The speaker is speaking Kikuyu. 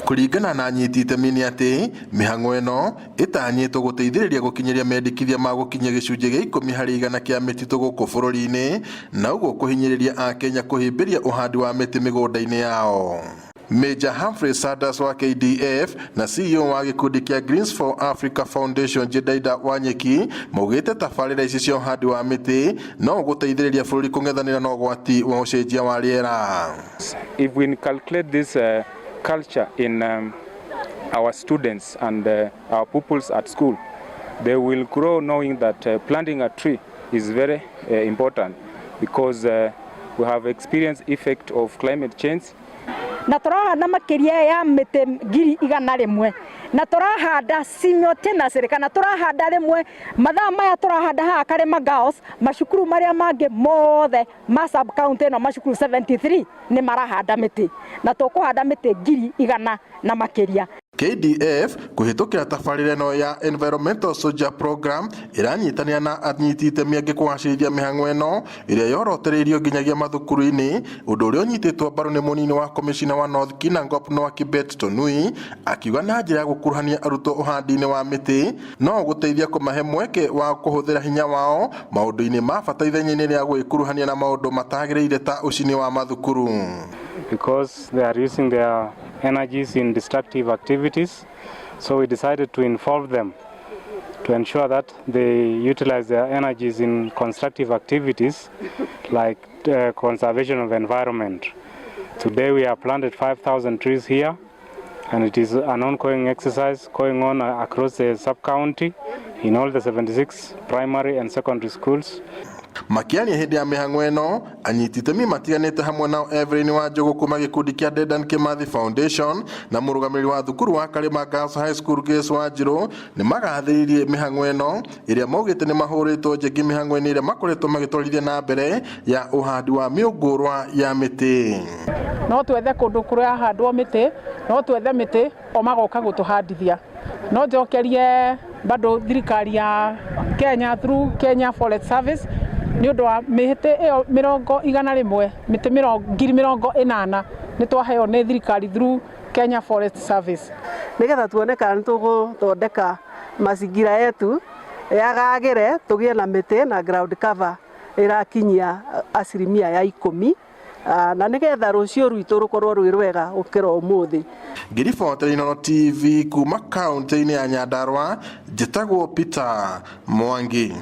Kũringana na anyiti itemi nĩ atĩ mĩhang'o ĩno ĩtanyĩtwo gũteithĩrĩria gũkinyĩria mendekithia ma gũkinyia gĩcunjĩ gĩa 10% kĩa mĩtitũ gũkũ bũrũri-inĩ, na ũguo kũhinyĩrĩria akenya kũhĩmbĩria ũhandi wa mĩtĩ mĩgũnda-inĩ yao. Major Humphrey Sanders wa KDF na CEO wa gĩkundi kĩa Greens for Africa Foundation Jedaida Wanyeki maugĩte tabarĩra ici cia ũhandi wa mĩtĩ no gũteithĩrĩria bũrũri kũng'ethanĩra na ũgwati wa ũcenjia wa rĩera. If we inculcate this culture in our students and our pupils at school, they will grow knowing that planting a tree is very important because we have experienced effect of climate change. Na tũrahanda makĩria ya mĩtĩ 100,000, na tũrahanda simultaneously, kana tũrahanda rĩmwe. Mathaa maya tũrahanda haha Karima Girls, macukuru marĩa mangĩ mothe ma sub county ĩno, macukuru 73, nĩ marahanda mĩtĩ, na tũkũhanda mĩtĩ 100,000 na makĩria. KDF kũhĩtũkĩra tabarĩra ĩno ya Environmental Soldier Program ĩranyitanĩra na anyiti itemi angĩ kũgacĩrithia mĩhang'o ĩno ĩrĩa yorotereirio nginyagia mathukuru-inĩ, ũndũ ũrĩa ũnyitĩtwo mbaru nĩ mũnini wa komicina wa North Kinangop Noah Kibet Tonui, akiuga na njĩra ya gũkuruhania arutwo ũhandi-inĩ wa mĩtĩ no gũteithia kũmahe mweke wa kũhũthĩra hinya wao maũndũ-inĩ ma bata ithenya-inĩ rĩa gwĩkuruhania na maũndũ matagĩrĩire ta ũcini wa mathukuru. Because they are using their energies in destructive activities. So we decided to involve them to ensure that they utilize their energies in constructive activities like conservation of environment. Today we have planted 5,000 trees here, and it is an ongoing exercise going on across the sub-county in all the 76 primary and secondary schools. Makiaria hĩndĩ ya mĩhang'o ĩno, anyiti itemi matiganĩte hamwe nao Evelyn Wanjũgũ kuma gĩkundi kĩa Dedan Kimathi Foundation na mũrũgamĩrĩri wa thukuru wa Karima Girls High School Grace Wanjirũ nĩ magathĩrĩirie mĩhang'o ĩno ĩrĩa maugĩte nĩ mahũrĩtwo njeki mĩhang'o-inĩ ĩrĩa makoretwo magĩtwarithia na mbere ya ũhandi wa mĩũngũrwa ya mĩtĩ. No twethe kũndũ kũrahandwo mĩtĩ, no twethe mĩtĩ o magoka gũtũhandithia. No njokerie bado thirikari ya Kenya through Kenya Forest Service nĩ ũndũ wa mĩtĩ ĩyo 100, mĩtĩ 80,000 nĩ twaheo nĩ thirikari through Kenya Forest Service. Nigetha tuone kana nĩ tũgũthondeka mazingira yetu yagagĩre, tũgĩe na mĩtĩ na ground cover ĩrakinyia 10%, na nĩgetha rũciũ rwitũ rũkorwo rwĩ rwega gũkĩra ũmũthĩ. Ngĩribotera Inooro TV kuma kaunti-inĩ ya Nyandarua, njĩtagwo Peter Mwangi.